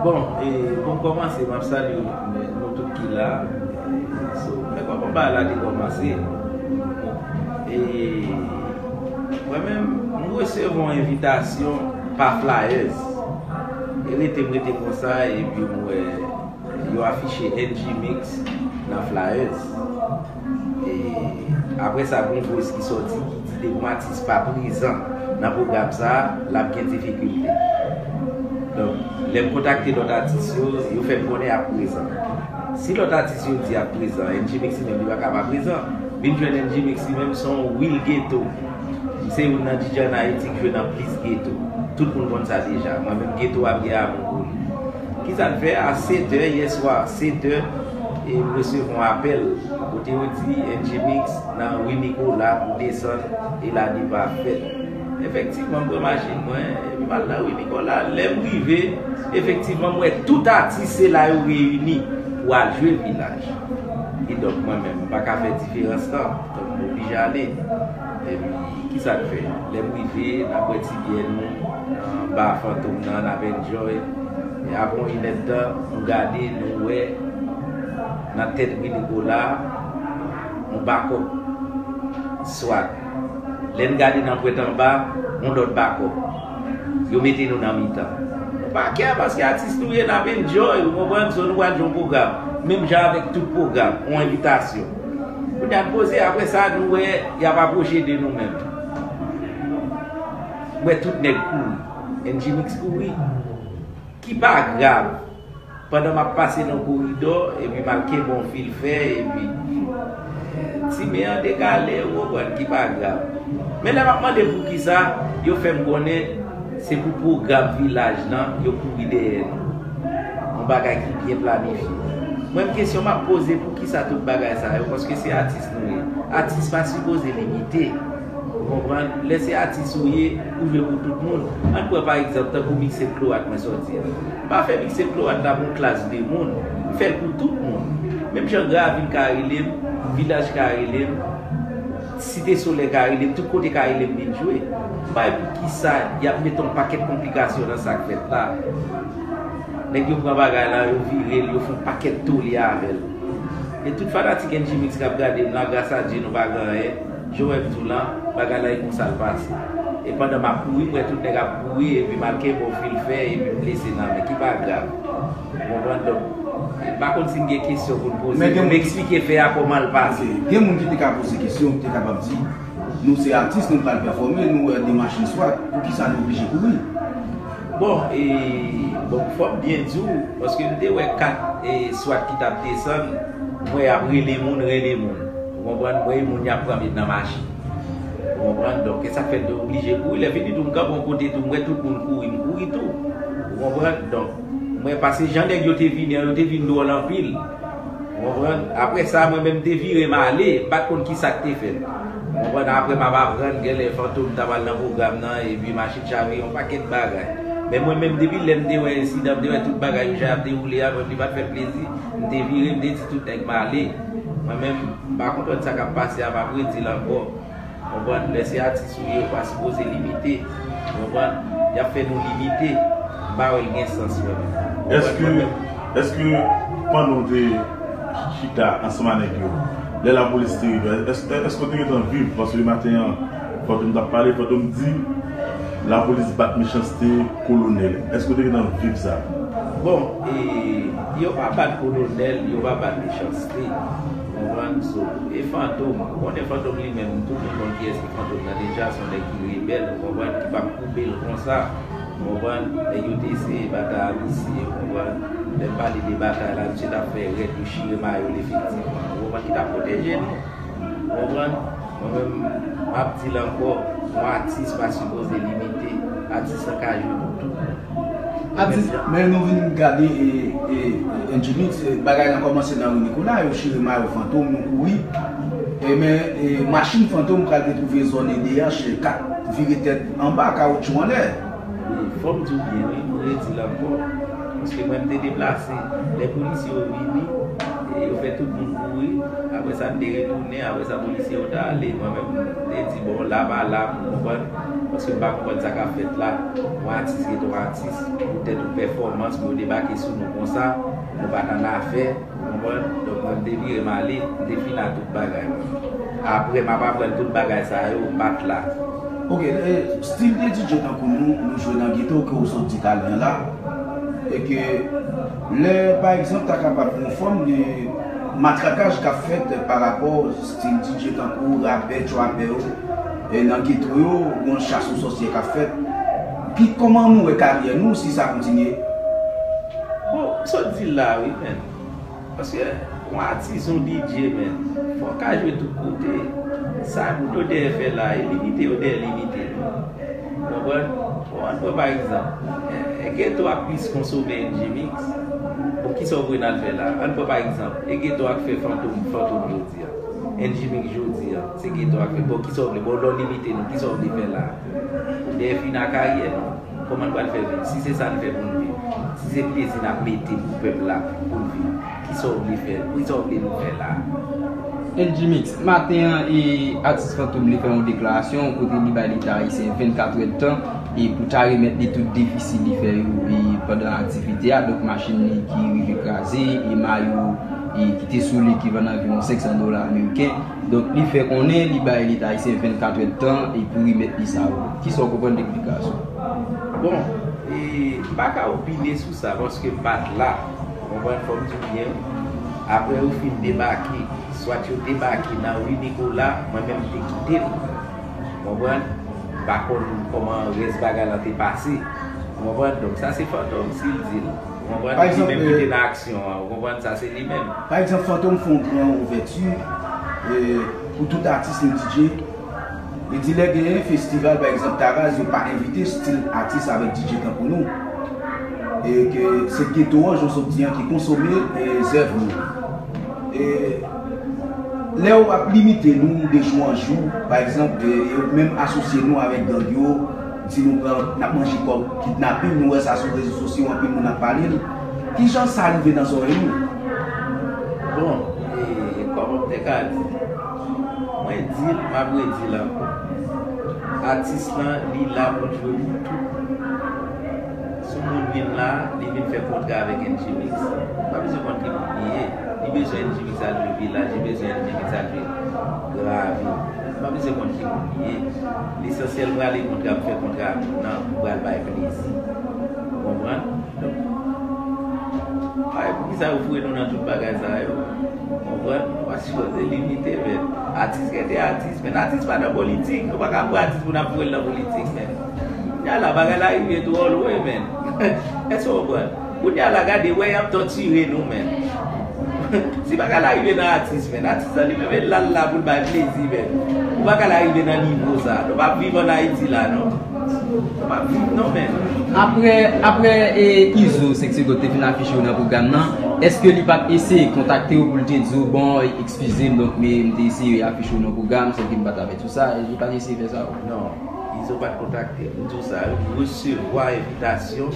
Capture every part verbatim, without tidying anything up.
Bon, e, pou m kòmanse, m ap salye nou tout ki la. So, men kòman bagay la te kòmanse? E, mwen menm, m resevwa yon envitasyon pa Flyers. E rete m rete konsa, epi m wè yo afiche N G Mix nan Flyers. E apre sa, gon voice ki sòti ki di depi yon atis pa prezan nan pwogram sa a, l ap gen difikilte. Donk, lè m kontakte lòt atis yo, yo fè m konnen y ap prezan. Si lòt atis yo di y ap prezan, N G Mix li menm li pa ka pa prezan. Vin jwenn N G Mix li menm se yon real ghetto. M se youn nan D J ann Ayiti ki jwe nan plis ghetto. Tout moun konn sa deja. Mwen menm ghetto a m gen amou pou li. Kisa n fè? A sèt è yè swa, sèt è, e m resevwa yon apèl kote yo di N G Mix nan ri Nicolas pou desann e la depa fèt. Efektivman, m pran machin mwen, epi m al nan ri Nicolas. Lè m rive, efektivman, m wè tout atis se la yo reyini pou al jwe Vilaj. Kidonk, mwen menm, m pa ka fè diferans lan, donk m oblije ale. Epi, kisa n fè? Lè m rive, n ap bwè ti byè nou nan ba Fantom nan, n ap enjoy. E apre yon inèdtan, nou gade, nou wè nan tèt ri Nicolas, yon bakòp swat. Lè n gade nan pwent anba, yon lòt bakòp. Yo mete nou nan mitan. Nou pa kè paske atis nou ye, n ap enjoy, ou konprann? So nou pral jwe yon pwogram. Menm jan avèk tout pwogram, yon envitasyon. Kounye a n poze, apre sa, nou wè y ap apwoche de nou menm. M wè tout nèg kouri. N G Mix kouri. Ki pa grav. Pandan m ap pase nan koridò, epi m al kenbe yon fil fè, epi, eh, ti men an dekale, ou konprann, ki pa grav. Men lè m ap mande poukisa, yo fè m konnen se pou pwogram Vilaj lan, yo kouri dèyè nou. Yon bagay ki byen planifye. Mwen, kesyon m ap poze, poukisa tout bagay sa yo? Paske se atis nou ye. Atis pa sipoze limite. Ou konprann? Lè se atis ou ye, ou jwe pou tout moun. Ann pran pa egzanp, tankou Mikse Kloat mwen sòti a. M pa fè Mikse Kloat la pou yon klas de moun. M fè l pou tout moun. Menm jan Gravil ka rele m, Vilaj ka rele m, Site Solèy ka rele m, tout kote ka rele m vin jwe. M pa wè poukisa y ap mete yon pakèt konplikasyon nan sa k fèt la. Nèg yo pran bagay la, yo vire l, yo fè yon pakèt tole avè l. E tout fanatik N G Mix k ap gade m la, gras a Dye, nou pa gen anyen. Jan w wè m di w lan, bagay la e konsa l pase. E pandan m ap kouri, m wè tout nèg ap kouri, epi m al kenbe yon fil fè, epi m blese nan men, ki pa grav. Ou konprann? Donk, m pa konn si n gen kesyon pou n poze, pou n eksplike fè a kòman l pase. Ok, gen moun ki te ka poze kesyon, ki te kapab di, nou se atis, nou pral pèfòme, nou wè de machin swat, poukisa nou oblije kouri? Bon, e, bon, fò m byen di w, paske m te wè kat, e, swat ki t ap desann, m wè y ap rele moun, rele moun. Ou konprann? M wè moun y ap pran met nan machin. Ou konprann? Donk, e sa k fè m te oblije kouri. Lè fini tou, m kanpe yon kote tou, m wè tout moun kouri, m kouri tou. Ou konprann? Donk, m wè pase jan nèg yo te vini an, yo te vin dwòl anpil. Ou konprann? Apre sa, mwen menm, m te vire m ale, m pa t konn kisa k te fèt. Ou konprann? Apre, m ap aprann, genlè Fantom ta pral nan pwogram nan, epi machin chavire, yon pakèt bagay. Men mwen menm, depi lè m te wè ensidan, m te wè tout bagay yo jan y ap dewoule a, mwen, li pa t fè m plezi, m te vire, m te di tout nèg m ale. Mwen menm, m pa konprann sa k ap pase a, m ap redi l ankò. Konprann, lè se atis ou ye, ou pa sipoze limite. Konprann, y ap fè nou limite. M pa wè l gen sans, mwen menm. Èske, èske pandan w te chita ansanm a nèg yo, lè lapolis te rive, èske, èske w te gentan viv? Paske lematen an, Fantom t ap pale, Fantom di, lapolis bat mechanste kolonèl. Èske w te gentan viv sa? Bon, e, yo pa bat kolonèl, yo pa bat mechanste. Ou konprann? So, e Fantom, ou konnen Fantom li menm, tout moun konn kiyès ki Fantom nan deja, se yon nèg ki rebèl, ou konprann, ki p ap koupe l konsa. Ou konprann? Nèg yo te eseye batay ak misye, ou konprann? Lè m pale de batay la, misye t ap fè rèd, yo chire mayo l efektivman. Ou konprann? Ki t ap pwoteje nou. Ou konprann? Mwen menm, m ap di l ankò, yon atis pa sipoze limite. Atis lan ka jwe pou tout moun. Atis, men nou vin gade, e, e, e, N G Mix, e, bagay lan kòmanse nan ri Nicolas, yo chire mayo Fantom, nou kouri. E, men, e, machin Fantom pral retwouve zòn E D H, kat vire tèt anba, kawotchou anlè. Wi, fò m di w byen, wi, m redi l ankò. Paske mwen, m te deplase. Lè polisye yo vini, e yo fè tout moun kouri. Apre sa, m te retounen. Apre sa, polisye yo t ale. Mwen menm, m te di, bon, la pa la, m konprann. Paske m pa konprann sa k ap fèt la. Yon atis rete yon atis, poutèt yon pèfòmans pou yo debake sou nou konsa, nou pa t annafè, ou konprann? Donk mwen m te vire m ale, m te fin a tout bagay mwen. Apre m ap aprann tout bagay sa yo, m pa t la. Ok, e, stil de D J tankou nou, nou jwe nan geto ke ou sot di talè la, e ke lè, pa egzanp, ta kapab yon fòm de matrakaj k ap fèt pa rapò stil D J tankou rapè, trapè yo, e nan geto yo, gon chas o sòsyè k ap fèt. Ki, kòman nou wè karyè nou si sa kontinye? Bon, m sot di l la wi, men. Paske yon atis, yon D J, men, fò w ka jwe tout kote. Sa moun yo dèyè fè la, e limite yo dèyè limite nou. Ou konprann? Bon, ann pran pa egzanp, e, e geto a plis konsome N G Mix. Bon, kisa w vle n al fè la? Ann pran pa egzanp, e geto a k fè Fantom, Fantom jodi a. N G Mix jodi a, se geto a k fè. Bon, kisa w vle? Bon, lè w limite nou, kisa w vle fè la? Ou dèyè fin a karyè nou? Kòman n pral fè viv? Si se sa n fè pou n viv, si se plezi n ap mete pou pèp la pou l viv, kisa w vle fè? Kisa w vle nou fè la? N G Mix, maten an, e, atis Fantom li fè yon deklarasyon kote li bay Leta ayisyen vennkat èdtan e pou ta remèt li tout defisi li fè yo e pandan aktivite a, donk machin li ki rive kraze e mayo e ki te sou li ki vann anviwon senk san dola ameriken. Donk li fè konnen li bay Leta ayisyen vennkat èdtan e pou remèt li sa yo. Kisa w konprann de deklarasyon? Bon, e, m pa ka opine sou sa paske m pa t la. Ou konprann? Fò m di w byen, apre yo fin debake, swat yo debake nan ri Nikola, mwen menm m te kite l. Ou konprann? M pa konn kòman rès bagay la te pase. Ou konprann? Donk sa se Fantom, si l di l. Ou konprann? Li menm ki te nan aksyon an. Ou konprann? Sa se li menm. Pa egzanp, Fantom fè yon gran ouvèti, e, pou tout atis e D J. Li di lè genyen festival, pa egzanp, Taraz, yo pa envite stil atis avèk D J tankou nou. E ke se geto an, jan w sot di an, ki konsome, e, zèv nou. E lè w ap limite nou de jou an jou, pa egzanp, e, e w menm asosye nou avèk gang yo, di nou pran, n ap manje kòb kidnapin, nou wè sa sou rezo sosyo, anpil moun ap pale l. Kijan sa rive nan zòrèy nou? Bon, e, kòman m te ka di? Mwen di l, m ap redi l ankò. Atis lan, li la pou l jwe pou tout. Si yon moun vin la, li vin fè kontra avèk N G Mix, li pa bezwen konn ki moun li ye. Li bezwen N G Mix al jwe Vilaj, li bezwen N G Mix al jwe Gravil. Li pa bezwen konn ki moun li ye. Lesansyèl, m rale kontra, m fè kontra ak moun nan, m pral bay plezi. Ou konprann? Donk, ay, poukisa yo foure nou nan tout bagay sa yo? Ou konprann? Paske yo te limite, men atis rete atis. Men atis pa nan politik. Nou pa ka pran atis pou n ap foure l nan politik, men. Kounye a la, bagay la rive twò lwen, men. Èske w konprann? Kounye a la, gade, wè y ap tòtire nou, men. Si bagay la rive nan atis, men, atis lan li menm, l al la pou l bay plezi, men. Pou bagay la rive nan nivo sa, nou p ap viv ann Ayiti la, non. Nou p ap viv, non, men. Apre, apre e, Izo, Sèk Segot te fin afiche w nan pwogram nan, èske li pa t eseye kontakte w pou l te di w, bon, eskize m, donk, men m te eseye afiche w nan pwogram, sèke m pa t avèti w sa, li pa t eseye fè sa? Non, Izo pa t kontakte m. M di w sa, m resevwa envitasyon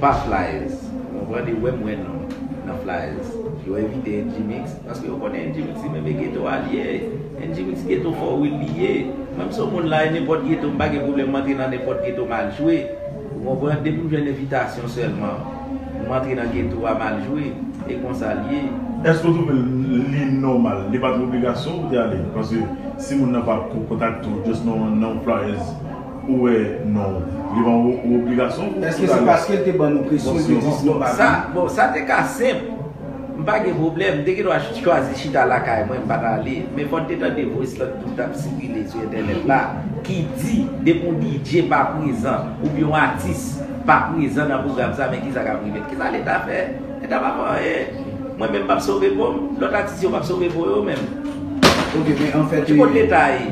pa flyers. Ou konprann? E wè m wè non nan flyers. Yo envite N G Mix, paske yo konnen N G Mix li menm e geto a li ye. N G Mix geto fò wi li ye. Mwen m se yon moun la, e nenpòt geto, m pa gen pwoblèm m antre nan nenpòt geto m al jwe. Ou konprann? Depi m jwenn envitasyon sèlman, m antre nan geto a, m al jwe. E konsa l ye. Èske w twouve li nòmal? Li pa t yon obligasyon pou w te ale? Paske si moun nan pa ko- kontakte w, just nan, nan yon flyers, ou wè non, li pa yon obligasyon pou w te ale? Èske se paske l te ban nou presyon, li di si nou pa vin? Sa, bon, sa te ka senp. M pa gen pwoblèm, m te gendwa chwazi chita lakay mwen, m pa t ale. Men fò n te tande voice lan ki t ap sikile sou entènèt la, ki di, depi yon D J pa prezan, oubyen yon atis pa prezan nan pwogram sa, men kisa k ap rive? Kisa Leta fè? Leta pa fè anyen. Mwen menm m p ap sove po m, lòt atis yo p ap sove po yo menm. Ok, men anfèt, ki kot Leta ye?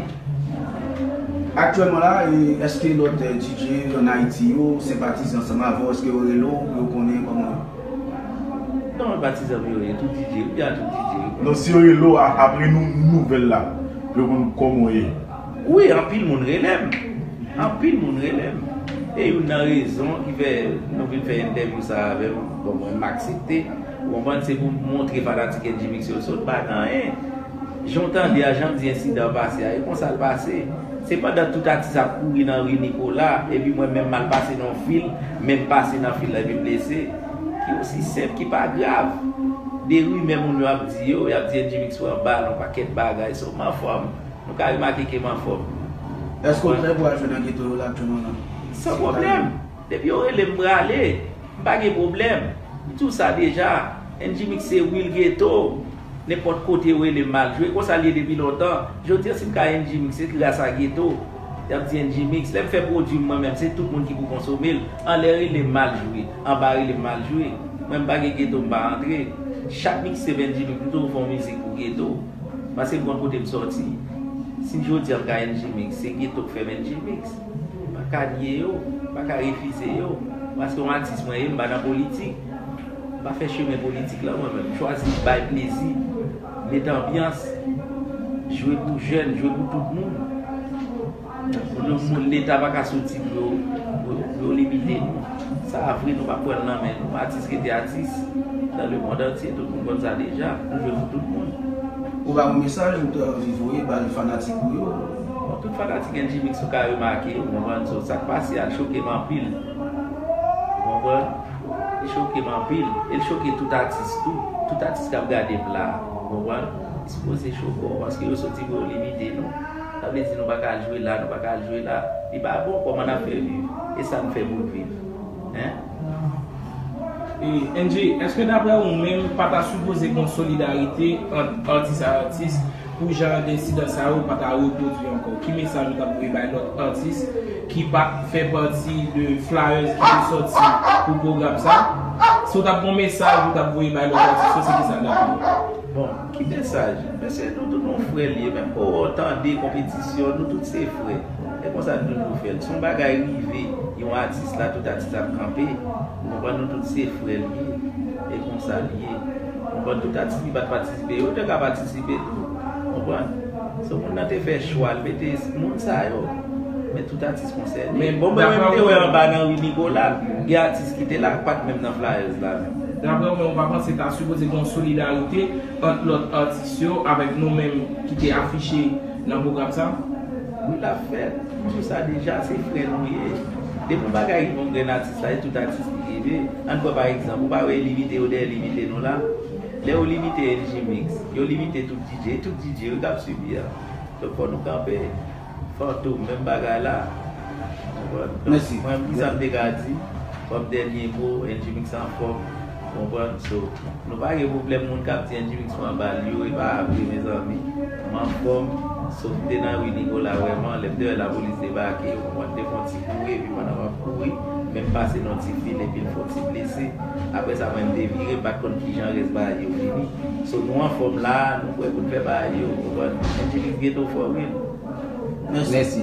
Aktyèlman la, e, èske lòt, e, D J ann Ayiti yo senpatize ansanm avè w? Èske yo rele w pou yo konnen kòman? Non, e pa ti zanmi yo ye, tout D J, ou di a tout D J. Non, si yo rele w a- apre nou nouvèl la, pou yo konn kòman w ye. Wi, anpil moun rele m. Anpil moun rele m. E youn nan rezon ki fè nou vin fè entèvyou sa avè m, bon, mwen m aksepte. Ou konprann, se pou m montre fanatik N G Mix yo sot pa nan anyen. Jan w tande a, jan m di ensidan an pase a, e konsa l pase. Se pandan tout atis ap kouri nan ri Nikola, epi mwen menm m al pase nan yon fil, men m pase nan fil la epi m blese. Ki osi senp, ki pa grav. De rimè moun yo ap di yo, y ap di N G Mix pran bal, yon pakèt bagay, so m anfòm. Nou ka remake ke m anfòm. Èske w prè pou al jwe nan geto yo la aktyèlman nan? San pwoblèm. Depi yo rele m prale, m pa gen pwoblèm. M di w sa deja, N G Mix se real geto. Nenpòt kote yo rele m al jwe, konsa l ye depi lontan. Jodi a si m ka N G Mix se gras a geto. Y ap di N G Mix, lè m fè pwodui m mwen menm, se tout moun ki pou konsome l. Anlè rele m al jwe, anba rele m al jwe. Mwen m pa gen geto m pa antre. Chak mixtape N G Mix, m toujou fè yon mizik pou geto. Paske m konn kote m sòti. Si jodi a m ka N G Mix, se geto k fè m N G Mix. M pa ka nye yo, m pa ka refize yo. Paske yon atis mwen ye, m pa nan politik. M pa fè chemen politik la mwen menm. M chwazi bay plezi, met anbyans, jwe pou jèn, jwe pou tout moun. Moun, moun Leta pa ka soti pou yo, pou yo limite nou. Sa a vre, nou pa pran l nan men nou. Atis rete atis. Dans le monde entier, tout moun konn sa deja. Nou jwe pou tout moun. Ou pa gon mesaj ou te anvi voye ba fanatik ou yo? Bon, tout fanatik N G Mix ou ka remake, ou konprann, so, sa k pase a, l choke m anpil. Ou konprann? Li choke m anpil. E l choke tout atis tou. Tout atis k ap gade m la, ou konprann? Li sipoze choke w, paske yo soti pou yo limite nou. Sa vle di nou pa ka al jwe la, nou pa ka al jwe la. Li pa bon, kòman n ap fè viv? E sa n fè pou n viv? Hein? E, N G, èske daprè ou menm, pa ta sipoze gen yon solidarite ant atis a atis pou jan de ensidan sa yo pa ta repwodui ankò? Ki mesaj ou t ap voye bay lòt atis ki pa t fè pati de flyers ki te sòti pou pwogram sa? Si w t ap gen yon mesaj ou t ap voye bay lòt atis yo, se kisa l t ap ye? Bon, ki mesaj? Mesye, nou tout nou frè l ye, menm pou w tande konpetisyon, nou tout se frè. E konsa nou toujou fè l. Si yon bagay rive yon atis la, tout atis ap kanpe. Ou konprann, nou tout se frè l ye. E konsa l ye. Ou konprann, tout atis ki pa t patisipe, yo te ka patisipe tou. Ou konprann? So moun nan te fè chwa, l mete moun sa yo. Men tout atis konsène. Bon, mwen menm te wè anba nan ri Nikola, gen atis ki te la, k pa t menm nan flyers la menm. Daprè ou menm, ou pa panse ta sipoze gen yon solidarite ant lòt atis yo avèk nou menm ki te afiche nan pwogram sa? Wi, l ap fèt. M di w sa deja, se frè nou ye. Depi yon bagay rive yon grenn atis la, e tout atis li rive. Ann pran pa egzanp, ou pa wè limite yo dèyè limite nou la? Lè yo limite N G Mix, yo limite tout D J, e tout D J yo t ap sibi a. Donk fò nou kanpe. Fantom, menm bagay la. Ou konprann? Donk, mwen, kisa m te ka di kòm dènye mo, N G Mix anfòm. Ou konprann? So, nou pa gen pwoblèm moun k ap di N G Mix pran bal yo, e pa vre, mezanmi. M anfòm, sof m te nan ri Nikola vrèman, lè m te wè lapolis debake, ou konprann, m te fè yon ti kouri, epi pandan m ap kouri, men m pase nan yon ti fil, epi m fè yon ti blese. Apre sa, mwen, m te vire, m pa t konn kijan rès bagay yo vini. So, nou anfòm la, nou prè pou n fè bagay yo, ou konprann? N G Mix geto fò, wi. Mèsi.